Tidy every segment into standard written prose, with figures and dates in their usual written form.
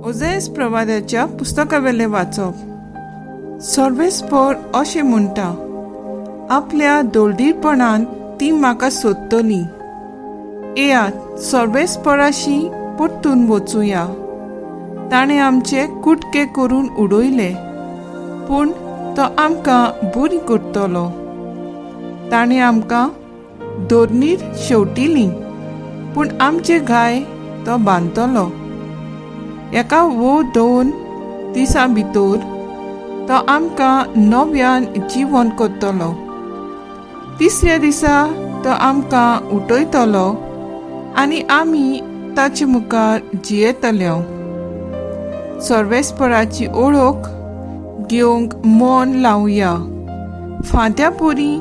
ओझेस प्रवाद्याच्या पुस्तकावेलें वाचप. सर्वेस्पर अशें म्हणटा, आपल्या दोळदीरपणान ती म्हाका सोदतली. येयात, सर्वेस्पराशी परतून वचुया. ताणें आमचे कुटके करून उडयले, पूण तो आमकां बरी करतलो. ताणें आमकां धरणीर शेंवटिली, पूण आमचे घाय तो बांदतलो. एका वो 2 दिसां भितर तो आमकां नव्यान जिवन करतलो. तिसऱ्या दिसा तो आमकां उठयतलो आनी आमी ताचे मुखार जियेतले. सर्वेस्पराची ओळख घेवंक मन लावया. फांत्या पुरी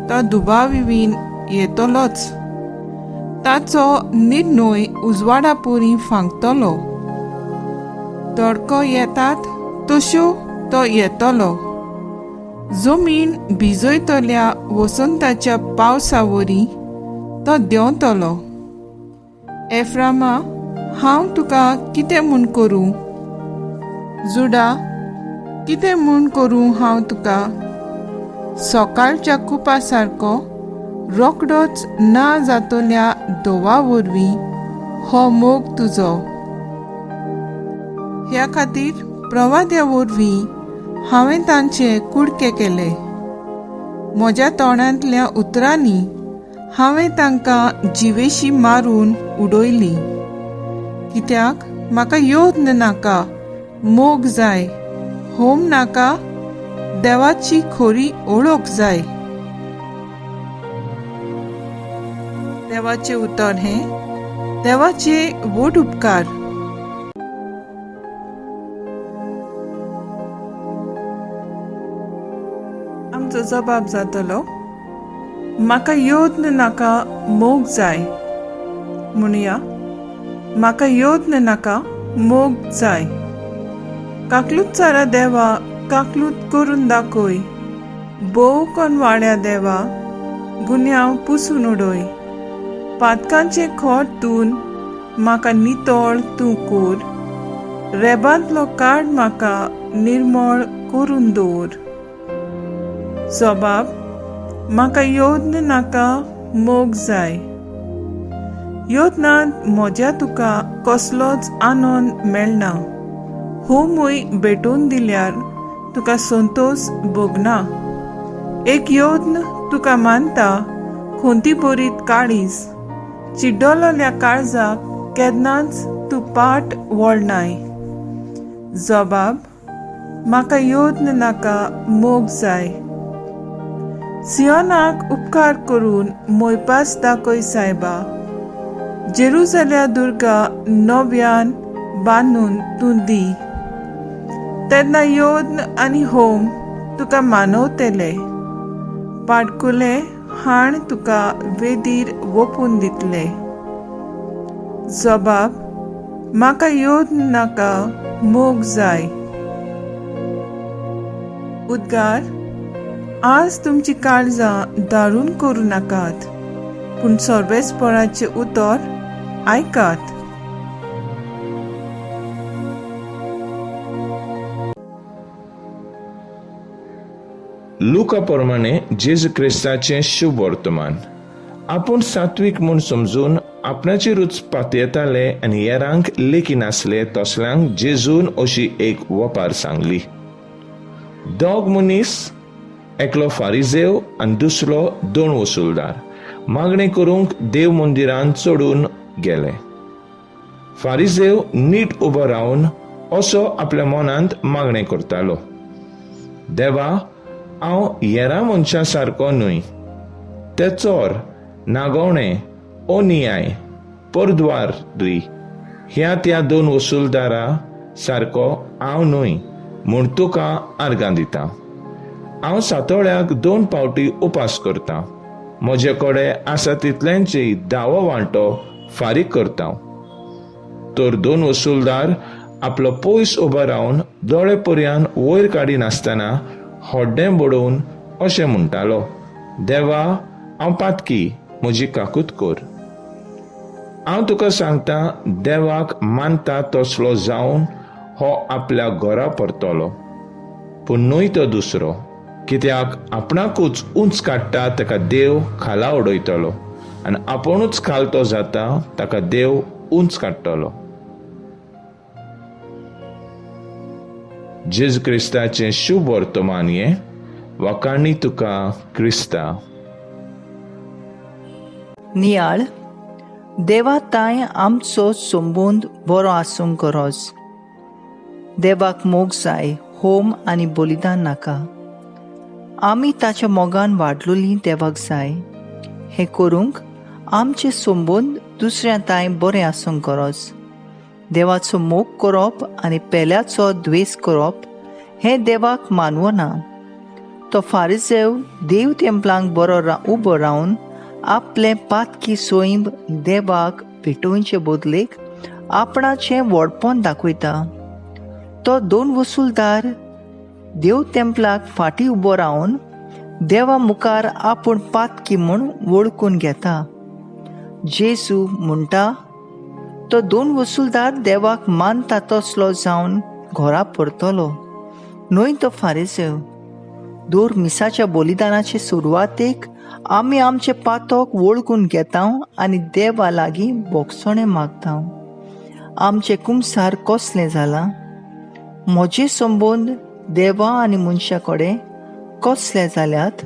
तो दुबावीन येतलोच. ताचो निर्णय उजवाडा पुरी फांकतलो. दडको येतात तश्यो तो येतलो. जमीन भिजयतल्या वसंताच्या पावसा वरी तो देंवतलो. एफ्रामा, हांव तुका कितें म्हूण करूं? जुडा, कितें म्हूण करूं हांव तुका? सकाळच्या कुपा सारको रोखडोच ना जातल्या धोवा वरवीं हो मोग तुजो. ह्या खातीर प्रवाद्या वरवीं हांवें तांचे कुडके केले. म्हज्या तोंडांतल्या उतरांनी हांवें तांकां जिवेशी मारून उडयली. कित्याक म्हाका यत्न नाका, मोग जाय. होम नाका, देवाची खोरी ओळख जाय. देवाचें उतर हें देवाचे व्हड उपकार. आमचो जबाब जातलो, म्हाका यत्न नाका, मोग जाय. म्हणया, म्हाका यत्न नाका, मोग जाय. काकलूत सारा देवा, काकलूत करून दाखय. भोव कोनवाड्या देवा, गुन्यांव पुसून उडय. पातकांचें खोट तून म्हाका नितळ तूं कोर. रेबांतलो काड म्हाका निर्मळ करून दवर. जबाब, म्हाका यत्न नाका, मोग जाय. यत्नांत म्हज्या तुका कसलोच आनंद मेळना. होमूय भेटोवन दिल्यार तुका संतोष भोगना. एक यत्न तुका मानता खंती बरीत काळीज. चिड्डलोल्या काळजाक केन्नाच तूं पाट वळनाय. जबाब, म्हाका यत्न नाका, मोग जाय. सियोनाक उपकार करून मोयपास दाखय सायबा. जेरुजाल्या दुर्गा नव्यान बांदून तूं दी. तेन्ना यत्न आनी होम तुका मानवतले. पाटकुले हाण तुका वेदीर वोपून दितले. जबाब, म्हाका यत्न नाका, मोग जाय. उद्गार, आज तुमची काळजां दारून करूं नाकात, पूण सर्वेस्पराचें उतर आयकात. लुका प्रमाणे जेजू क्रिस्ताचें शुभ वर्तमान. आपूण सात्वीक म्हूण समजून आपणाचेरूच पातयेताले आनी हेरांक लेखिनासले तसल्यांक जेजून अशी एक वपार सांगली. दोग मनीस, एकलो फारिजेव आनी दुसरो दोन वसुलदार, मागणें करूंक देव मंदिरांत चडून गेले. फारिजेव नीट उबो रावन असो आपल्या मनांत मागणें करतालो, देवा, हांव हेरां मनशां सारको न्हय. ते चोर, नागोवणे, अनियाय, परद्वारी ह्या त्या दोन वसुलदारा सारको हांव न्हय म्हूण तुका आर्गां दिता. हांव सातोळ्याक 2 फावटी उपास करता. म्हजे कडेन आसा तितल्यांची दावो वांटो फारीक करता. तर दोन वसुलदार आपलो पयस उबो रावन दोळे पर्यान वयर काडिनासतना हड्डें बडोवन अशें म्हणटालो, देवा, हांव पातकी, म्हजी काकूत कर. हांव तुका सांगता, देवाक मानता तसलो जावन हो आपल्या घरा परतलो, पूण न्हय तो दुसरो, कित्याक आपणाकूच उंच काडटा ताका देव खाला उडयतलो आनी आपुणूच खालतो जाता ताका देव उंच काडटलो. जेजू क्रिस्ताचें शुभ वर्तमान हें. वाखाणी तुका क्रिस्ता. नियाळ. देवा तांय आमचो संबंद बरो आसूंक गरज. देवाक मोग जाय, होम आनी बलिदान नाका. आमी ताच्या मोगान वाडलोली देवाक जाय. हें करूंक आमचे संबंद दुसऱ्या तांय बरें आसूंक गरज. देवाचो मोग करप आनी पेल्याचो द्वेस करप हें देवाक मानवना. तो फारिजेव देव तेंपलांक बरो उबो रावन आपलें पातकी सोयंब देवाक भेटोवचे बदलेक आपणाचें व्हडपण दाखयता. तो दोन वसुलदार देव तेंपलाक फाटीं उबो रावन देवा मुखार आपूण पातकी म्हूण वळखून घेता. जेजू म्हणटा, तो दोन वसुलदार देवाक मानता तसलो जावन घरा परतलो, न्हय तो फारिसेव. दोर मिसाच्या बलिदानाचे सुरवातेक आमी आमचे पातक वळखून घेता आनी देवा लागीं भोगसणें मागता. आमचें कुमसार कसलें जालां? म्हजे संबंद देवा आनी मनशा कडेन कसले जाल्यात?